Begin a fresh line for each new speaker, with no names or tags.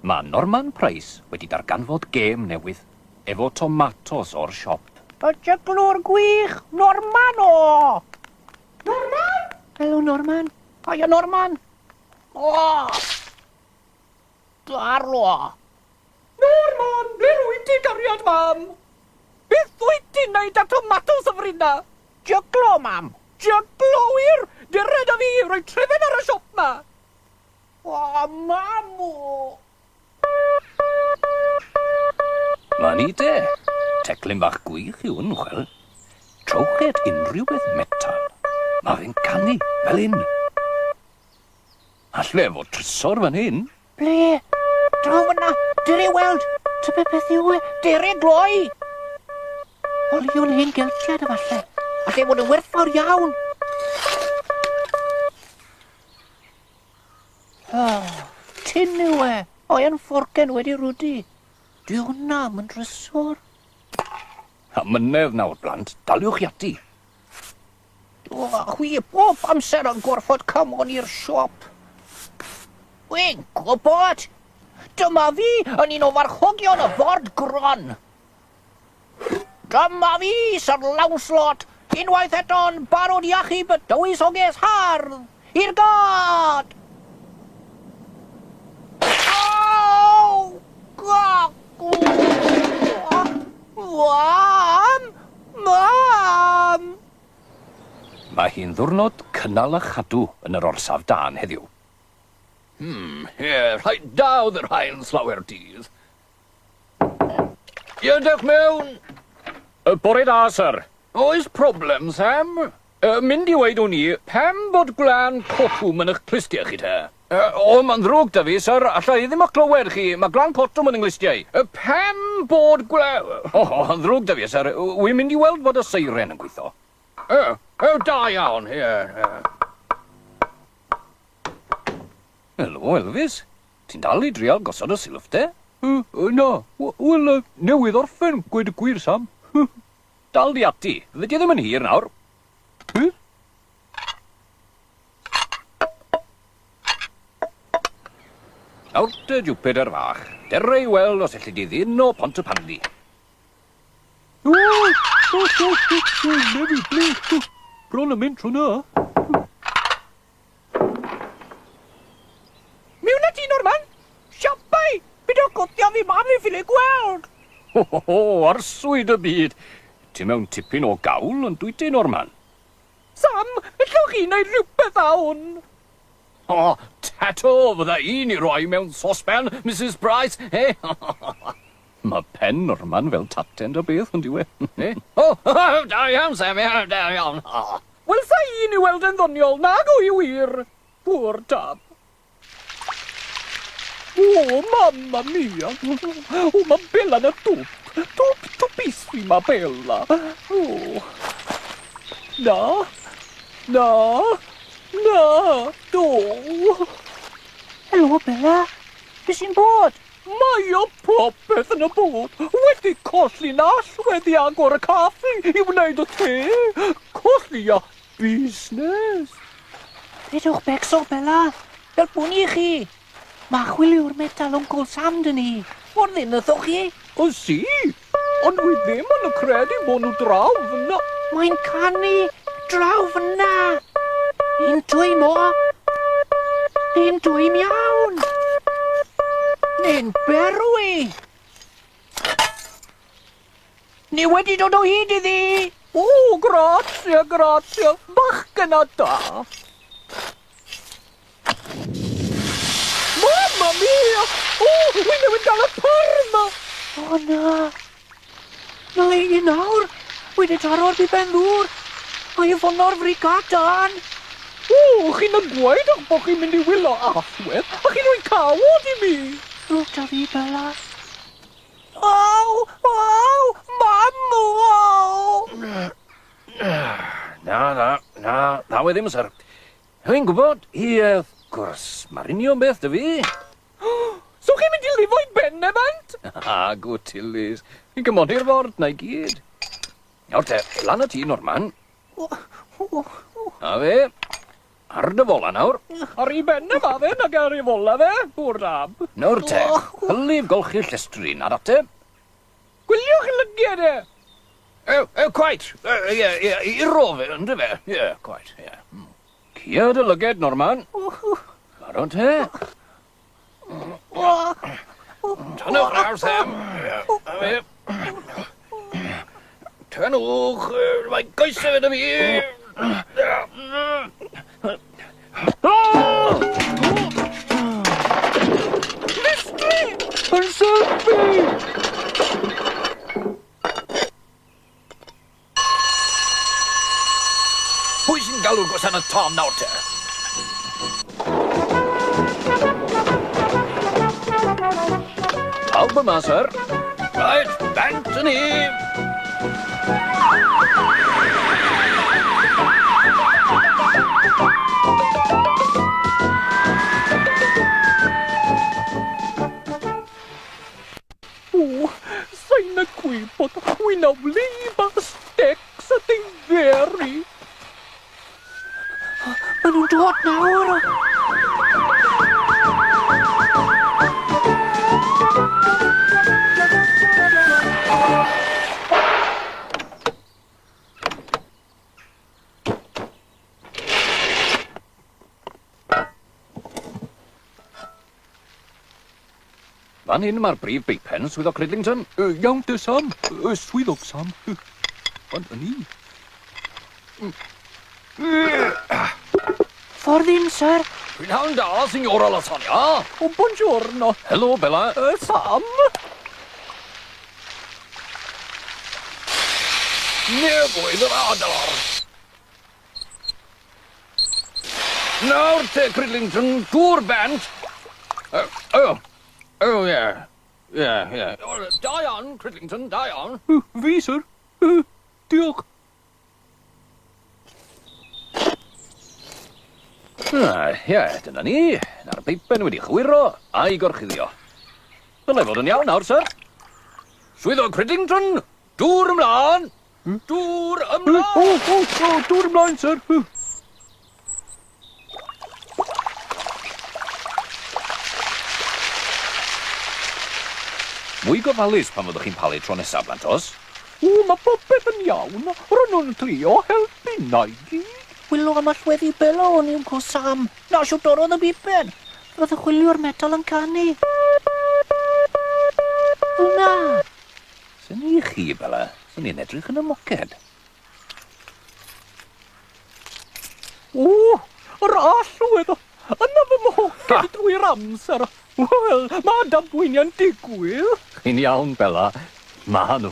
Mae Norman Price wedi darganfod gêm newydd efo tomatos o'r siop.
Y jyglwr gwych, Norman o! Norman? Helo, Norman. Hiya, Norman. O! Daro!
Norman, ble rwyt ti, gariad mam? Beth wyt ti'n neud â tomatos y frina?
Jyglo, mam.
Jyglo, wir! Dere da fi, rhoi trefen ar y siop ma.
O, mam o!
Ma ni de. Teclyn bach gwych yw hwn, chwel. Trowch e at unrhyw beth metal. Mae fe'n canu, fel un. Alle fod trysor fan hyn.
Ble? Draw fyna, dere weld. Tybed beth yw e? Dere gloi. Olion hen Geltiad efalle. Alle fod yn werthfawr iawn. Oh, tin yw e. Oen fforcen wedi rwdi. Dwi hwnna am yn drysor.
A mynedd nawr, blant. Daliwch i ati.
O, chwi bob amser yn gorfod cymon i'r siop. Wy'n gwybod! Dyma fi yn un o farchogion y ford gron. Dyma fi, Sir Lancelot, unwaith eto'n barod i achub y dywysoges hardd. I'r gad! Aw! Mam! Mam!
Mae hi'n ddiwrnod cynnal a chadw yn yr orsaf dân heddiw. Ie, rhaid da oedd yr haul slawer dydd. Ie, dewch mewn! Bore da, sir. Oes problem, Sam? Mynd i weud o'n i, pam bod gwlân cotwm yn eich clustiau chi te? O, mae'n ddrwg da fi, sir. Alla i ddim o'ch clywed chi. Mae gwlân cotwm yn 'y nghlustiau. Pam bod gwlân... O, mae'n ddrwg da fi, sir. Wy'n mynd i weld bod y seiren yn gweithio. O, da iawn, ie. Helo, Elvis. Ti'n dal i drial gosod y silff te? Na, wel, newydd orffen, gweud y gwir, Sam. Dal di ati. Fyddi di ddim yn hir nawr. Nawr te, Jupiter fach. Dere i weld os elli di ddino Pontypandy. Bron yn mynd trwy na.
Mewn â ti, Norman! Siapau! Bydd o gwthio fi mam i ffili gweld!
Ho, ho, ho, arswyd y byd! Ti mewn tipyn o gawl yn dwyt ti, Norman?
Sam, ellwch chi wneud rhywbeth â hwn?
O, tato, fydda i'n i roi mewn sosban, Mrs Price, eh? Mae pen Norman fel taten da beth, yn diwe. O, da iawn, Sam, da iawn.
Wel, sa un i weld yn ddoniol, nag o i wir. Poor tap. O, mamma mia. O, ma Bella na tup. Tup, tupissima Bella. O. Na. Na. Na. Do. Helo, Bella. Be sy'n bod? Mae o popeth yn y bod. Wedi colli'n allwedd i agor y caffi i wneud y te. Colli a busnes. Peidiwch becso, Bella. Helpwn i chi. Mae chwiliwr metal Uncle Sam dyn ni. Mor ddyn chi?
O si, ond wi ddim yn y credu bod nhw draw fyna.
Mae'n canu draw fyna. Un dwym o. Un dwym iawn. Neu'n berwi. Ni wedi dod o hyd iddi.
O, grazie, grazie. Bachgen a da. Mamma mia! O, wi newydd gael y parma!
O na! Na i nawr! Wedi taro'r biben ddŵr! Mae y ffono'r frigâd dân!
O, chi'n y gweud eich bod chi'n mynd i wylo allwedd a chi'n rhoi cawod i mi!
Rwg da fi, Bella. Aw! Aw! Mam! Aw!
Na, na, na, na we ddim, sir. Wy'n gwybod, ie, wrth gwrs, mae'r union beth dy fi.
So chi'n mynd i lifo i ben, Evans?
A, gwtilis. Fi'n cymoni'r ford na i gyd. Nawr te, lan y tŷ, Norman. A fe. Ar dy fola nawr.
Ar ei ben y ma fe, nag ar ei fola fe, pŵr lab.
Nawr te, hylif golchi'r llestri nad ate.
Gwyliwch lygiad e!
Oh, quite. Ie, i ro fe, ynddo fe? Ie, quite, ie. Cia dy lyged, Norman. Barod te? Tynwch nawr, Sam. Ie, Tynwch, mae goesau fe dy fi.
Llestri! Yn sylfi!
Pwy sy'n galw'r gwasanaeth tân nawr te? Pawb yma, sir. Right, bant yn ni.
O, sa'n y gwybod, wy'n awlib a stecs a diferi.
Maen nhw'n dod nawr.
Fan hyn mae'r brif beipen, swyddog Cridlington.
Iawn te, Sam. Swyddog Sam. Ond yn i.
Ffordd un, sir.
Prynhawn da, signora Lasagna.
O, buongiorno.
Helo, Bella.
Sam.
Nefoedd yr adar. Nawr te, Cridlington, dŵr bant. Oh, ie. Ie, ie. Da iawn, Cridlington, da iawn.
Fi, sir. Diolch.
Ie, dyna ni. Na'r beipen wedi chwiro a'i gorchuddio. Dylai fod yn iawn nawr, sir. Swyddog Cridlington, dŵr ymlaen! Dŵr ymlaen!
O, dŵr ymlaen, sir.
Mwy gofalus pan fyddwch chi'n palu tro nesaf, Blantos.
O, mae popeth yn iawn. Rôn nhw'n trio helpu na i gyd.
Wylo am allweddi Bella o'n i'n cw Sam. Na siwt dorrodd y bipen. Roedd y chwiliwr metal yn canu. Hwna.
Swn i chi, Bella. Swn i'n edrych yn y moced.
O, yr allwedd. Yna fy moced drwy'r amser. Wel, mae damweiniau'n digwydd.
Chi'n iawn, Bella. Ma nhw.